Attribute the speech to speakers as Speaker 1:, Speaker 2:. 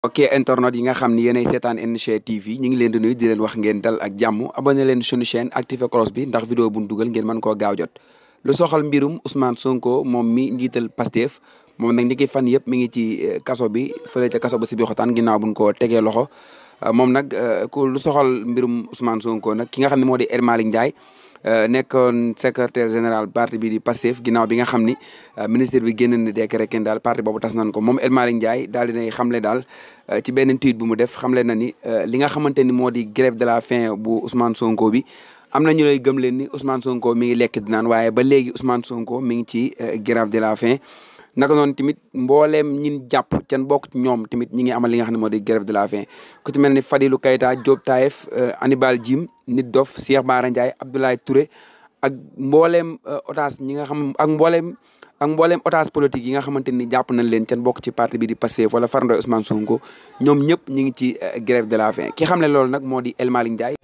Speaker 1: ok internet yi nga xam ni yéenay seetaan NG TV ñu ngi leen di nuyu di leen wax ngeen dal ak jàmm abonné leen suñu chaîne activé cloche bi ndax vidéo bu ñu dugal ngeen mën koo gaaw jot lu soxal mbirum Ousmane Sonko moom mi njiital Pastef moom nag ni ki fan yëpp mi ngi ci kaso bi fële ca kaso ba si bi xotaan ginnaaw buñ ko tegee loxo moom nag ku lu soxal mbirum Ousmane Sonko nag ki nga xam ne moo di El Malick Ndiaye nekkoon secrétaire général parti bi di Pastef ginnaaw bi nga xam ni ministre bi génn na décret kenn daal parti boobu tas nañ ko moom El Malick Ndiaye daal dinay xamle daal ci benn tweet bu mu def xamle na ni li nga xamante ni moo di grève de la faim bu Ousmane Sonko bi am na ñu lay gëm leen ni Ousmane Sonko mi ngi lekk di naan waaye ba léegi Ousmane Sonko mi ngi ci grève de la faim naka noonu tamit mbooleem ñin jàpp can bokk ci ñoom tamit ñi ngi amal li nga xam ne moo di grève de la faim ku ci mel ni Fadilou Keita Diop Taïf Hannibal Djim Nit Dof Cheikh Bara Ndiaye Abdoulaye Touré ak mbooleem otage ñi nga xam ak mbooleem otage politique yi nga xamante ni jàpp nañ leen can bokk ci parti bi di Pastef wala farandoo Ousmane Sonko ñoom ñëpp ñi ngi ci grève de la faim ki xam ne loolu nag moo di El Malick Ndiaye